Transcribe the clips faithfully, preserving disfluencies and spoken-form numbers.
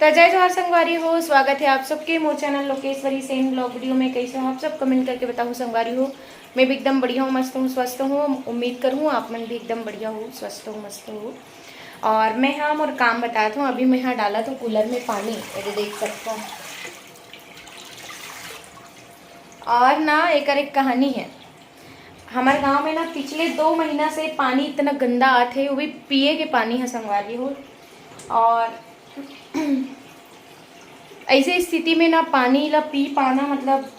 त जय जोहार संगवारी हो, स्वागत है आप सबके मोर channel Lokeshwari Sen blog video में। कैसे हो आप सब, कमेंट करके बताओ संगवारी हो। मैं भी एकदम बढ़िया हूँ, मस्त हूँ, स्वस्थ हूँ। उम्मीद करूँ आप मन भी एकदम बढ़िया हो, स्वस्थ हो, मस्त हो। और मैं हाँ मोर काम बतात हूँ। अभी मैं हाँ डालत हूँ कूलर में पानी, ये देख सकते हो। और ना एकर एक कहानी है। हमारे गांव में ना पिछले दो महीना से पानी इतना गंदा आथे, वो भी पिए के पानी है संगवारी हो। और ऐसे स्थिति में ना पानी ला पी पाना मतलब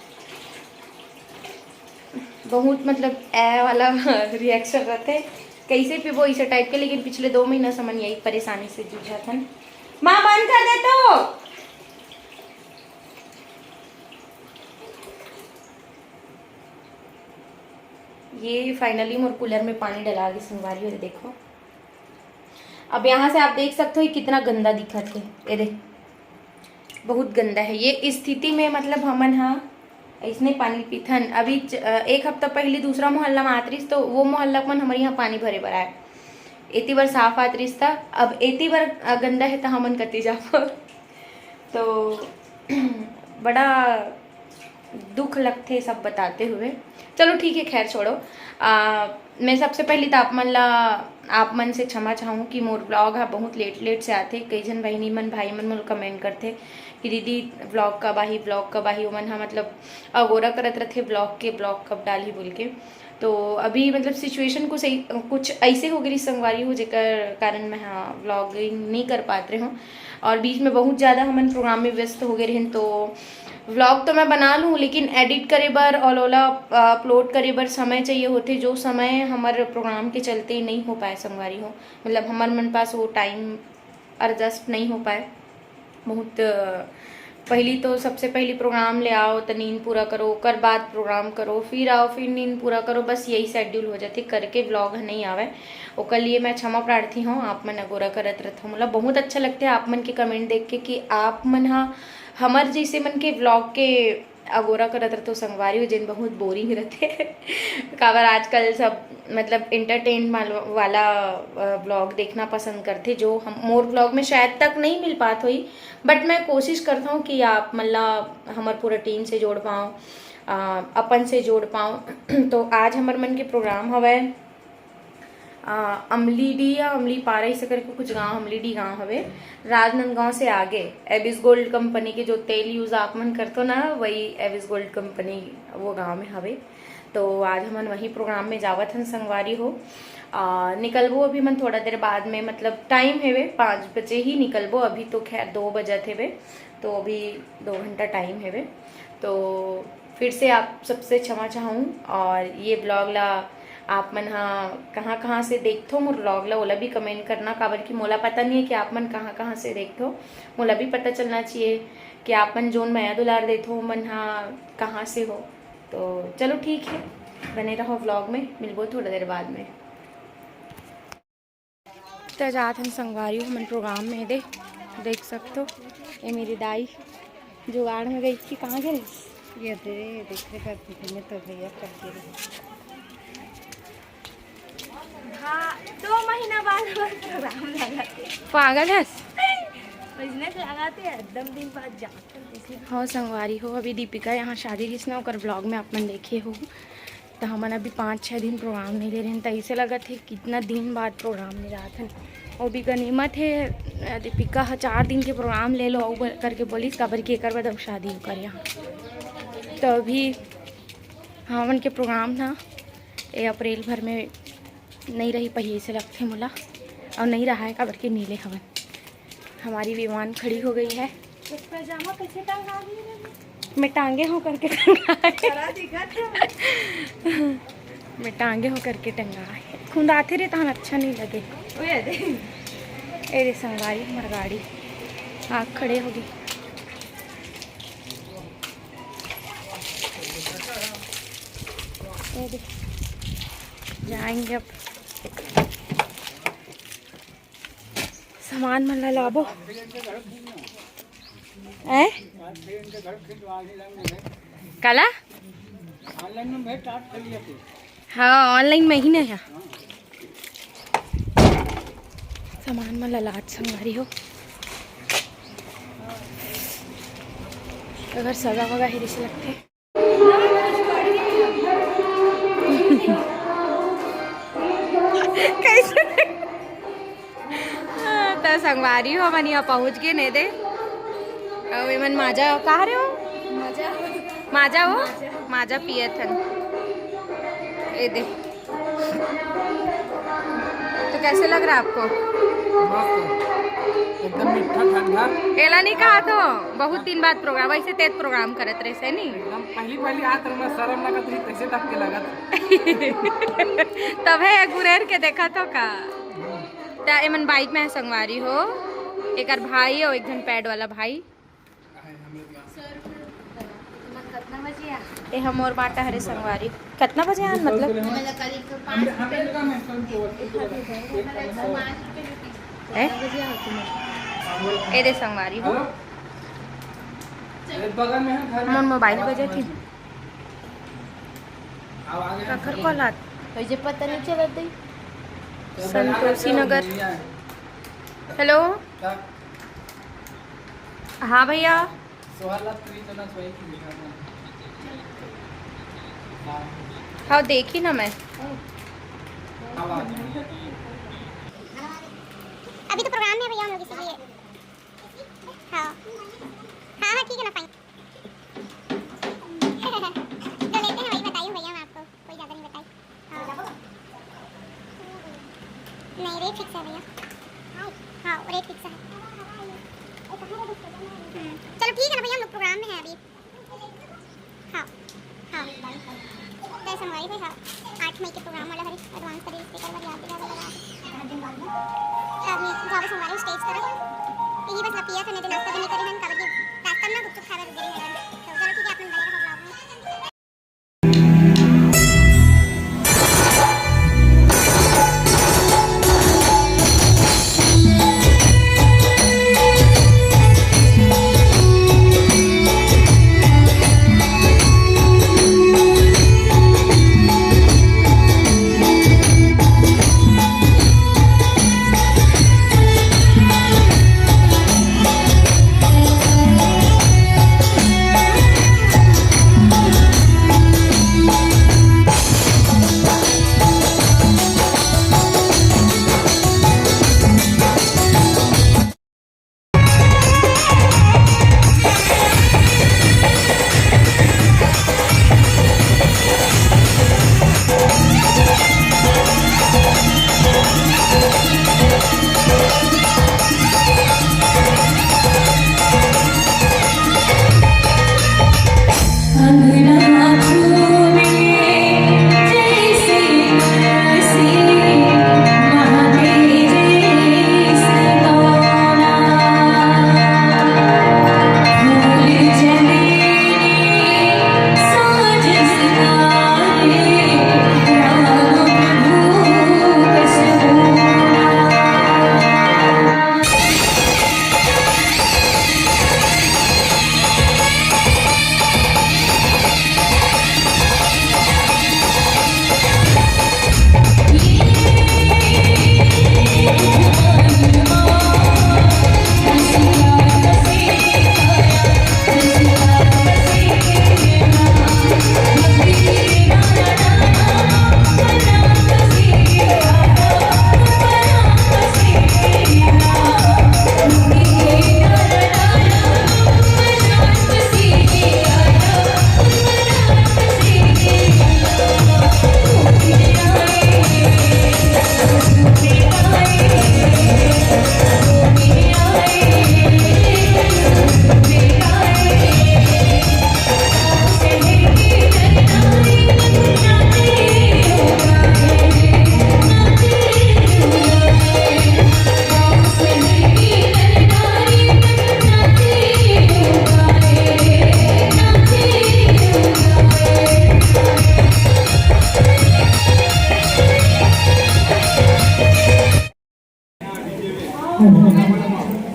बहुत मतलब ए वाला रिएक्शन रहते। कैसे पीबो इसे टाइप के, लेकिन पिछले दो महीना से मन यही परेशानी से जूझत हन। माँ बंद कर दे तो। ये फाइनली मोर कूलर में पानी डला के संगवारी हो, देखो। अब यहाँ से आप देख सकते हो ये कितना गंदा दिखत है। ये देख, बहुत गंदा है। ये स्थिति में मतलब हमन हा इसने पानी पीथन। अभी च-, अ, एक हफ्ता पहले दूसरा मोहल्ला में आत रहिस, तो वो मोहल्ला मन हमारे यहाँ पानी भरे बर आए, एती बर साफ आत रहिस था। अब एती बर, अ, गंदा है तो हमन कति जाबो। तो बड़ा दुख लगथे सब बताते हुए। चलो ठीक है, खैर छोड़ो। आ, मैं सबसे पहली तो आप मन ला, आप मन से क्षमा चाहूँ कि मोर ब्लॉग हा बहुत लेट लेट से आथे। कई झन बहिनी मन, भाई मन मोला कमेंट करथे कि दीदी ब्लॉग कब आही, ब्लॉग कब आही। ओमन हा मतलब अगोरा करत रथे ब्लॉग के, ब्लॉग कब डालही बोल के। तो अभी मतलब सिचुएशन कुछ ऐ-, कुछ ऐसे हो गई संगवारी हो, जेकर कारण मैं हाँ व्लॉगिंग नहीं कर पात रहे हूँ। और बीच में बहुत ज़्यादा हमन प्रोग्राम में व्यस्त हो गए रहेन, तो व्लॉग तो मैं बना लूँ, लेकिन एडिट करे बर और ओला अपलोड करे बर समय चाहिए होथे, जो समय हमर प्रोग्राम के चलते नहीं हो पाए संगवारी हो। मतलब हमर मन पास वो टाइम एडजस्ट नहीं हो पाए। बहुत, अ, पहली तो सबसे पहली प्रोग्राम ले आओ, तो नींद पूरा करो, ओकर बाद प्रोग्राम करो, फिर आओ, फिर नींद पूरा करो, बस यही शेड्यूल हो जाथे, करके व्लॉग ह नहीं आवे। ओकर लिए मैं क्षमा प्रार्थी हूँ, आप मन अगोरा करत रहत हो। मतलब बहुत अच्छा लगता है आप मन के कमेंट देख के कि आप मन हा हमर जैसे मन के व्लॉग के अगोरा करत रहत हो संगवारी हो, जेन बहुत बोरिंग रहते। काबर आजकल सब मतलब एंटरटेन वाला व्लॉग देखना पसंद करथे, जो हम मोर व्लॉग में शायद तक नहीं मिल पात होई, बट मैं कोशिश करता हूँ कि आप मन ला हमर पूरा टीम से जोड़ पाऊँ, अ, अपन से जोड़ पाऊँ। तो आज हमर मन के प्रोग्राम हवय अ, अमलीडी या अमलीपारा, ऐसे करके कुछ गांव, अमलीडी गांव हवे, राजनांदगांव से आगे। एविस गोल्ड कंपनी के जो तेल यूज आप मन करथो ना, वही एविस गोल्ड कंपनी वो गांव में हवे। तो आज हमन वही प्रोग्राम में जावत हन संगवारी हो। आ, निकलबो अभी मन थोड़ा देर बाद में, मतलब टाइम हेवे, पाँच बजे ही निकलबो, अभी तो खैर दो बजत हेवे, तो अभी दो घंटा टाइम हेवे। तो फिर से आप सबसे क्षमा चाहूँ और ये ब्लॉग ला आप मन हा कहाँ कहाँ से देखथो मोर ब्लॉग ला, ओला भी कमेंट करना, काबर कि मोला पता नहीं है कि आप मन कहाँ कहाँ से देखथो। मोला भी पता चलना चाहिए कि आप मन जोन मया दुलार देथो, मन हा कहाँ से हो। तो चलो ठीक है, बने रहो ब्लॉग में, मिलबो थोड़ा देर बाद में। त जात हन संगवारी हो हमन प्रोग्राम में, दे देख सकथो, ये मेरी दाई जुगाड़ में गई थी, कहाँ गई? ये दे, देखे कर थी, मैं तो भैया कर दे रही। हाँ, दो महीना बाद हमारा प्रोग्राम लगा थे। पागल हस? बिजनेस लगाते हैं, एकदम दिन बाद जाकर बिजनेस। हाँ संगवारी हो, अभी दीपिका यहाँ शादी जिसने ओकर ब्लॉग में आप मन देखे हो, तो हमन अभी पाँच छः दिन प्रोग्राम नहीं ले रहे हैं, तो ऐसे लगत है कितना दिन बाद प्रोग्राम में जात हन। वो भी गनीमत है, दीपिका ह चार दिन के प्रोग्राम ले लो, अउ बर-, करके बोलिस, काबर कि एकर बाद अब शादी ओकर यहाँ। तो अभी हमन के प्रोग्राम ना ये अप्रैल भर में नहीं रही पाही, ऐसे लगथे मोला, और नहीं रहा है, काबर कि नीले हवन। हमारी विमान खड़ी हो गई है। ये पैजामा कैसे टंगा दी रे? मैं टांगे हूँ करके टंगा है। खड़ा दिखत है। मैं टांगे हूँ करके टंगा है। खुंदाथे रे तहन अच्छा नहीं लगे। ओए दे। ए रे संगवारी, हमर गाड़ी आग खड़े हो गई। ए दे। जाएंगे अब। सामान मन ला लाबो। हैं? काला? हाँ, ऑनलाइन में ही ना है। सामान मन ला लात संगवारी हो। अगर सगा वगा हे, जैसे लगथे। कैसे? त संगवारी हो, हमन यहाँ पहुँच गए ने दे। अउ एमन माजा का हरे हो? माजा। माजा हो? माजा। माजा पियत हन। ए दे। तो कैसे लग रहा आपको? मस्त, एकदम मीठा ठंडा। एला नहीं कहा तो बहुत दिन बाद प्रोग्राम, वैसे तेज प्रोग्राम करत रहे से नहीं। एकदम पहली पहली आत रहूं मैं, शर्म लगत रही, कैसे तक के लगत। तब है गुरेर के देखा तो का। त एमन बाइक में है संगवारी हो, एकर भाई और एक झन पैड वाला भाई। ए हमर बाटा हरे संगवारी। कितना बजे आन मतलब? ए? ए दे संगवारी हो। मोर मोबाइल बजे थी। काकर कॉल आत? ओइजे पता नहीं चलत दई। संतोषी नगर। हेलो। हाँ भैया। हाँ, देखी ना मैं। अभी तो प्रोग्राम में है भैया हम लोग, इसीलिए। हाँ। हाँ, हाँ, ठीक है ना, fine। जो लेते हैं वही बताइए भैया, मैं आपको कोई ज़्यादा नहीं बताई। हाँ। नहीं, रेट फिक्स है भैया। हाँ, रेट फिक्स है। हम्म, चलो ठीक है ना भैया, हम लोग प्रोग्राम में हैं अभी। हाँ, हाँ। जय संगवारी भाई, हाँ। आठ मई के प्रोग्राम वाला हरे, एडवांस का रील्स लेकर वाली याद दिला वाला। अभी जाओ संगवारी स्टेज पर। यही बस लपिया खाने दे, नाश्ता भी नहीं करे हैं, काबर के रास्ता में ना गुपचुप खावे गिरी हैं। तो चलो ठीक है, अपन बने रहो vlog में।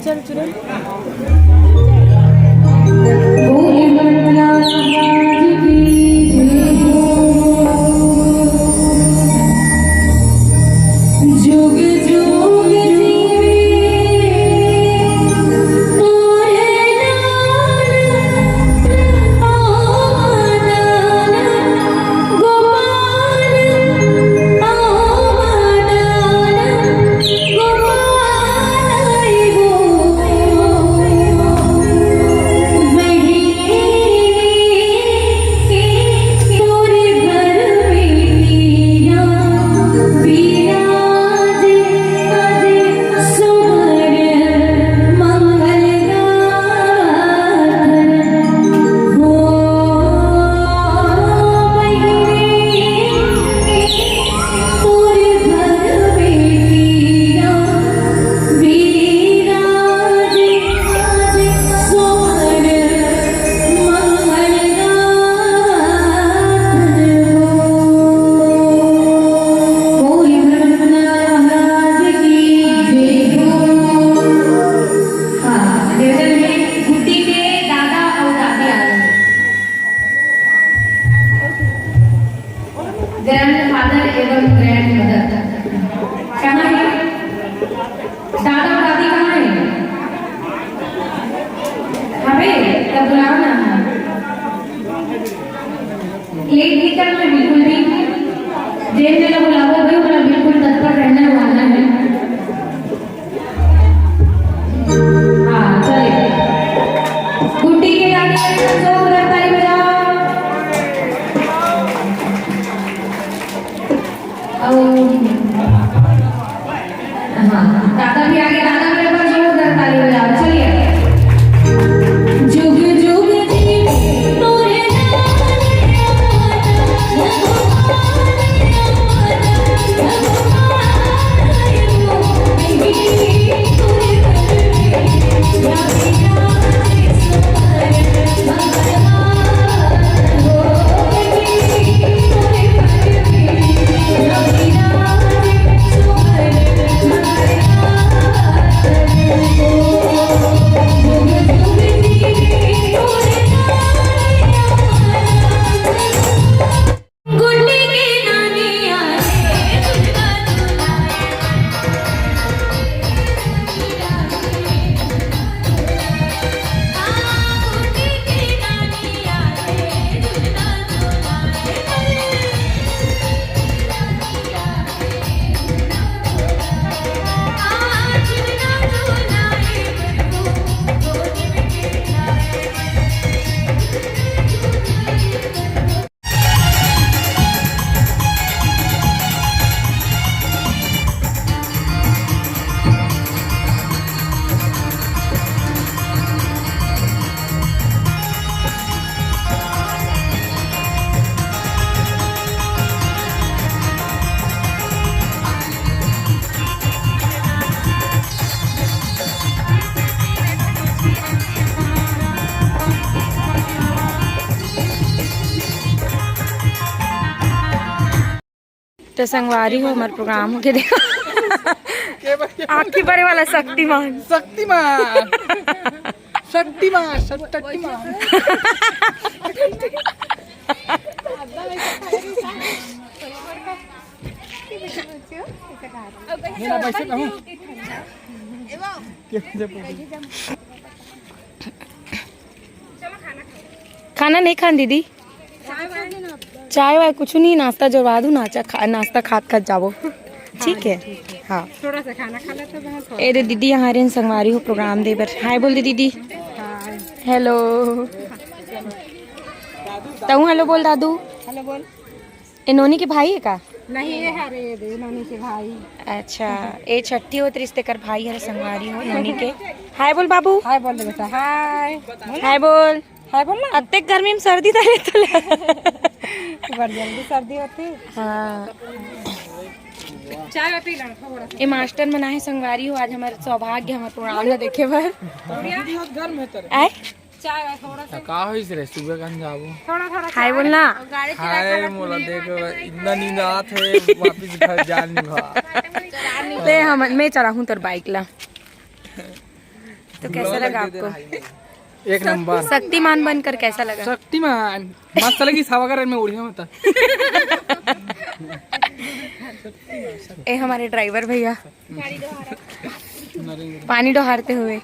चल चुरे। जोरदार ताली बजाओ। और हाँ, दादा भी आगे, दादा भी एक बार जोरदार ताली बजाओ। चलिए। जुग जुग जी तोरे तो संगवारी हो, हमार प्रोग्राम होके देखा। आँखी बरे वाला शक्तिमान। शक्तिमान। शक्तिमान, शक्तिमान। मेरा पैसे कहूँ? खाना नहीं खान दीदी, चाय वाय कुछ नहीं, नाश्ता जोड़वा दू, नाश्ता खा, नाश्ता खात खात जाबो। ठीक है, हाँ। थोड़ा सा खाना खा लेते हैं, थोड़ा। ए दे दीदी, यहाँ रेन संगवारी हो प्रोग्राम दे बर। हाय बोल दे दीदी। हाय। हेलो। तहूँ हेलो बोल दादू। हेलो बोल। ए नोनी के भाई है का? नहीं, ये हरे, ये दे नोनी के भाई। अच्छा, ए छठी होत रिश्ते कर भाई हरे संगवारी हो नोनी के। हाय बोल बाबू। हाय बोल दे बेटा, हाय। हाय बोल। हाय बोल ना। अतेक गर्मी में सर्दी धरे तो ले। बड़ जल्दी सर्दी होती। हाँ। चाय पी लो थोड़ा सा। ए मास्टर मन आहे संगवारी हो, आज हमार सौभाग्य, हमार प्रोग्राम ला देखे बर। आए? चाय वाय थोड़ा सा। का होइस रे, सुबह कन जाबो? थोड़ा थोड़ा हाय बोल ना। गाड़ी चला हाय के मोला देख, इतना नींद आत है, वापिस घर जान नहीं भा। ले हम, मैं चलाहूँ तोर बाइक ला। तो कैसा लगा आपको? एक नंबर। शक्तिमान बनकर कैसा लगा? शक्तिमान मस्त लगी, हवा कर में उड़िया मत। ए हमारे ड्राइवर भैया पानी डोहारते हुए।